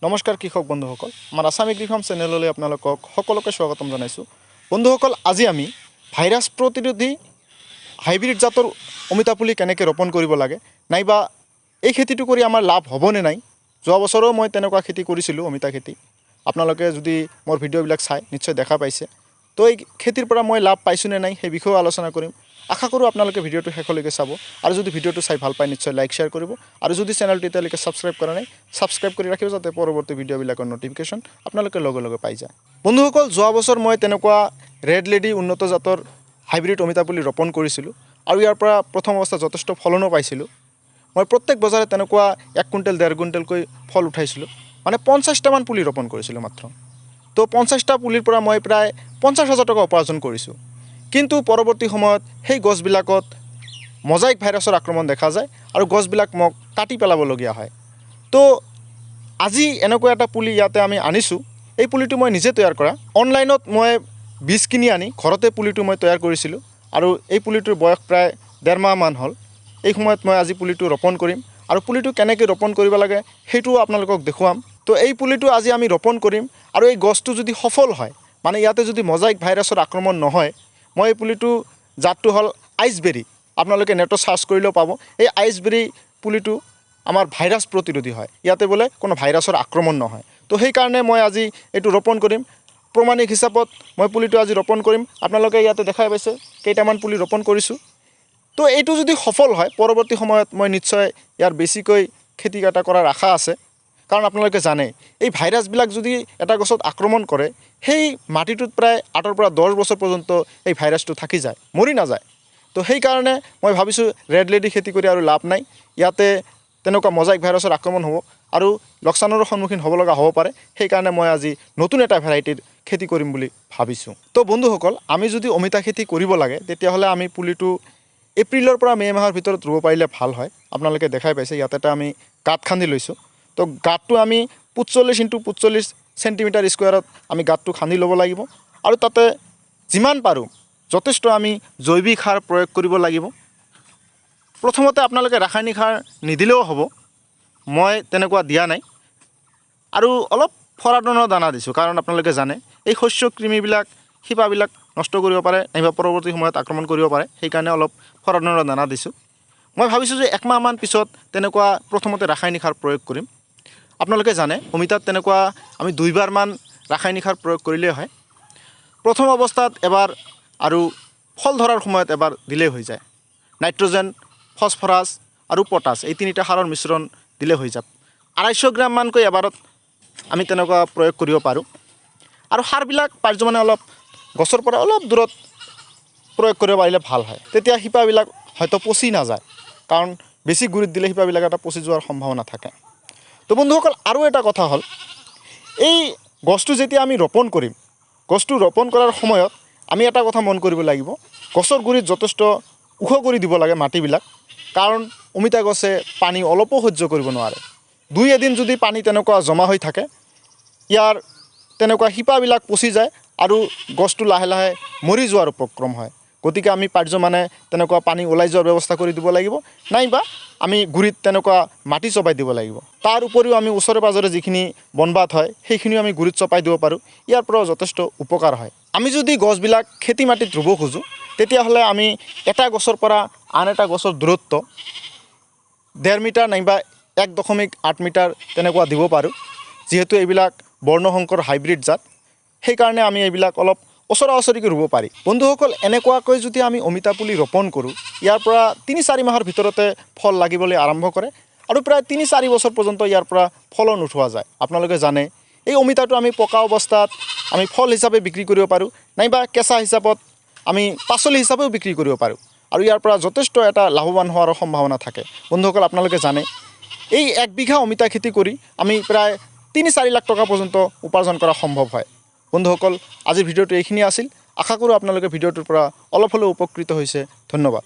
নমস্কাৰ কৃষক বন্ধুসকল, আমাৰ আছাম এগ্ৰি ফাৰ্ম চেনেললৈ আপোনালোকক সকলোকে স্বাগতম জনাইছোঁ। বন্ধুসকল, আজি আমি ভাইৰাছ প্ৰতিৰোধী হাইব্ৰিড জাতৰ অমিতা পুলি কেনেকৈ ৰোপণ কৰিব লাগে নাইবা এই খেতিটো কৰি আমাৰ লাভ হ'বনে নাই। যোৱা বছৰো মই তেনেকুৱা খেতি কৰিছিলোঁ, অমিতা খেতি। আপোনালোকে যদি মোৰ ভিডিঅ'বিলাক চায়, নিশ্চয় দেখা পাইছে। তো এই খেতিৰ পৰা মই লাভ পাইছোঁ নে নাই, সেই বিষয়েও আলোচনা কৰিম। আশা কৰোঁ আপোনালোকে ভিডিঅ'টো শেষলৈকে চাব আৰু যদি ভিডিঅ'টো চাই ভাল পায়, নিশ্চয় লাইক, শ্বেয়াৰ কৰিব আৰু যদি চেনেলটো এতিয়ালৈকে ছাবস্ক্ৰাইব কৰা নাই, ছাবস্ক্ৰাইব কৰি ৰাখিব, যাতে পৰৱৰ্তী ভিডিঅ'বিলাকৰ ন'টিফিকেশ্যন আপোনালোকে লগে লগে পাই যায়। বন্ধুসকল, যোৱা বছৰ মই তেনেকুৱা ৰেড লেডি উন্নত জাতৰ হাইব্ৰিড অমিতা পুলি ৰোপণ কৰিছিলোঁ আৰু ইয়াৰ পৰা প্ৰথম অৱস্থাত যথেষ্ট ফলনো পাইছিলোঁ। মই প্ৰত্যেক বজাৰে তেনেকুৱা 1 কুইণ্টেল, 1.5 কুইণ্টেলকৈ ফল উঠাইছিলোঁ। মানে 50টামান পুলি ৰোপণ কৰিছিলোঁ মাত্ৰ। তো 50টা পুলিৰ পৰা মই প্ৰায় 50 হাজাৰ টকা উপাৰ্জন কৰিছোঁ। কিন্তু পৰৱৰ্তী সময়ত সেই গছবিলাকত মজাইক ভাইৰাছৰ আক্ৰমণ দেখা যায় আৰু গছবিলাক মোক কাটি পেলাবলগীয়া হয়। তো আজি এনেকুৱা এটা পুলি ইয়াতে আমি আনিছোঁ। এই পুলিটো মই নিজে তৈয়াৰ কৰা। অনলাইনত মই বীজ কিনি আনি ঘৰতে পুলিটো মই তৈয়াৰ কৰিছিলোঁ আৰু এই পুলিটোৰ বয়স প্ৰায় 1.5 মাহমান হ'ল। এই সময়ত মই আজি পুলিটো ৰোপণ কৰিম আৰু পুলিটো কেনেকৈ ৰোপণ কৰিব লাগে, সেইটোও আপোনালোকক দেখুৱাম। তো এই পুলিটো আজি আমি ৰোপণ কৰিম আৰু এই গছটো যদি সফল হয়, মানে ইয়াতে যদি মজাইক ভাইৰাছৰ আক্ৰমণ নহয়, মই এই পুলিটো, জাতটো হ'ল আইচবেৰী, আপোনালোকে নেটত চাৰ্চ কৰিলেও পাব। এই আইচবেৰী পুলিটো আমাৰ ভাইৰাছ প্ৰতিৰোধী হয়। ইয়াতে বোলে কোনো ভাইৰাছৰ আক্ৰমণ নহয়। তো সেইকাৰণে মই আজি এইটো ৰোপণ কৰিম। প্ৰমাণিক হিচাপত মই পুলিটো আজি ৰোপণ কৰিম। আপোনালোকে ইয়াতে দেখাই পাইছে, কেইটামান পুলি ৰোপণ কৰিছোঁ। তো এইটো যদি সফল হয়, পৰৱৰ্তী সময়ত মই নিশ্চয় ইয়াৰ বেছিকৈ খেতি এটা কৰাৰ আশা আছে। কাৰণ আপোনালোকে জানে, এই ভাইৰাছবিলাক যদি এটা গছত আক্ৰমণ কৰে, সেই মাটিটোত প্ৰায় 8ৰ পৰা 10 বছৰ পৰ্যন্ত এই ভাইৰাছটো থাকি যায়, মৰি নাযায়। তো সেইকাৰণে মই ভাবিছোঁ, ৰেড লেডি খেতি কৰি আৰু লাভ নাই। ইয়াতে তেনেকুৱা মজাইক ভাইৰাছৰ আক্ৰমণ হ'ব আৰু লোকচানৰো সন্মুখীন হ'ব লগা হ'ব পাৰে। সেইকাৰণে মই আজি নতুন এটা ভেৰাইটিৰ খেতি কৰিম বুলি ভাবিছোঁ। তো বন্ধুসকল, আমি যদি অমিতা খেতি কৰিব লাগে, তেতিয়াহ'লে আমি পুলিটো এপ্ৰিলৰ পৰা মে' মাহৰ ভিতৰত ৰুব পাৰিলে ভাল হয়। আপোনালোকে দেখাই পাইছে, ইয়াতে এটা আমি গাঁত খান্দি লৈছোঁ। তো গাঁতটো আমি 45 ইনটু 45 চেণ্টিমিটাৰ স্কুৱেৰত আমি গাঁতটো খান্দি ল'ব লাগিব আৰু তাতে যিমান পাৰোঁ যথেষ্ট আমি জৈৱিক সাৰ প্ৰয়োগ কৰিব লাগিব। প্ৰথমতে আপোনালোকে ৰাসায়নিক সাৰ নিদিলেও হ'ব। মই তেনেকুৱা দিয়া নাই আৰু অলপ ফৰাডনৰ দানা দিছোঁ। কাৰণ আপোনালোকে জানে, এই শস্য কৃমিবিলাক শিপাবিলাক নষ্ট কৰিব পাৰে নাইবা পৰৱৰ্তী সময়ত আক্ৰমণ কৰিব পাৰে। সেইকাৰণে অলপ ফৰাডনৰ দানা দিছোঁ। মই ভাবিছোঁ যে একমাহমান পিছত তেনেকুৱা প্ৰথমতে ৰাসায়নিক সাৰ প্ৰয়োগ কৰিম। আপোনালোকে জানে, অমিতাত তেনেকুৱা আমি দুইবাৰমান ৰাসায়নিক সাৰ প্ৰয়োগ কৰিলেই হয়। প্ৰথম অৱস্থাত এবাৰ আৰু ফল ধৰাৰ সময়ত এবাৰ দিলেই হৈ যায়। নাইট্ৰজেন, ফছফৰাছ আৰু পটাছ, এই তিনিটা সাৰৰ মিশ্ৰণ দিলে হৈ যাব। 250 গ্ৰামমানকৈ এবাৰত আমি তেনেকুৱা প্ৰয়োগ কৰিব পাৰোঁ। আৰু সাৰবিলাক পাৰ্য মানে অলপ গছৰ পৰা অলপ দূৰত প্ৰয়োগ কৰিব পাৰিলে ভাল হয়। তেতিয়া শিপাবিলাক হয়তো পচি নাযায়। কাৰণ বেছি গুৰিত দিলে শিপাবিলাক এটা পচি যোৱাৰ সম্ভাৱনা থাকে। তো বন্ধুসকল, আৰু এটা কথা হ'ল, এই গছটো যেতিয়া আমি ৰোপণ কৰিম, গছটো ৰোপণ কৰাৰ সময়ত আমি এটা কথা মন কৰিব লাগিব। গছৰ গুৰিত যথেষ্ট ওখ কৰি দিব লাগে মাটিবিলাক। কাৰণ অমিতা গছে পানী অলপো সহ্য কৰিব নোৱাৰে। দুই এদিন যদি পানী তেনেকুৱা জমা হৈ থাকে, ইয়াৰ তেনেকুৱা শিপাবিলাক পচি যায় আৰু গছটো লাহে লাহে মৰি যোৱাৰ উপক্ৰম হয়। গতিকে আমি পাৰ্য মানে তেনেকুৱা পানী ওলাই যোৱাৰ ব্যৱস্থা কৰি দিব লাগিব নাইবা আমি গুৰিত তেনেকুৱা মাটি চপাই দিব লাগিব। তাৰ উপৰিও আমি ওচৰে পাঁজৰে যিখিনি বন-বাত হয়, সেইখিনিও আমি গুৰিত চপাই দিব পাৰোঁ। ইয়াৰ পৰাও যথেষ্ট উপকাৰ হয়। আমি যদি গছবিলাক খেতি মাটিত ৰুব খোজোঁ, তেতিয়াহ'লে আমি এটা গছৰ পৰা আন এটা গছৰ দূৰত্ব 1.5 মিটাৰ নাইবা 1.8 মিটাৰ তেনেকুৱা দিব পাৰোঁ। যিহেতু এইবিলাক বৰ্ণশংকৰ হাইব্ৰিড জাত, সেইকাৰণে আমি এইবিলাক অলপ ওচৰা ওচৰিকৈ ৰুব পাৰি। বন্ধুসকল, এনেকুৱাকৈ যদি আমি অমিতা পুলি ৰোপণ কৰোঁ, ইয়াৰ পৰা 3-4 মাহৰ ভিতৰতে ফল লাগিবলৈ আৰম্ভ কৰে আৰু প্ৰায় 3-4 বছৰ পৰ্যন্ত ইয়াৰ পৰা ফলন উঠোৱা যায়। আপোনালোকে জানে, এই অমিতাটো আমি পকা অৱস্থাত আমি ফল হিচাপে বিক্ৰী কৰিব পাৰোঁ নাইবা কেঁচা হিচাপত আমি পাচলি হিচাপেও বিক্ৰী কৰিব পাৰোঁ আৰু ইয়াৰ পৰা যথেষ্ট এটা লাভৱান হোৱাৰ সম্ভাৱনা থাকে। বন্ধুসকল, আপোনালোকে জানে, এই 1 বিঘা অমিতা খেতি কৰি আমি প্ৰায় 3-4 লাখ টকা পৰ্যন্ত উপাৰ্জন কৰা সম্ভৱ হয়। বন্ধুসকল, আজিৰ ভিডিঅ'টো এইখিনি আছিল। আশা কৰোঁ আপোনালোকে ভিডিঅ'টোৰ পৰা অলপ হ'লেও উপকৃত হৈছে। ধন্যবাদ।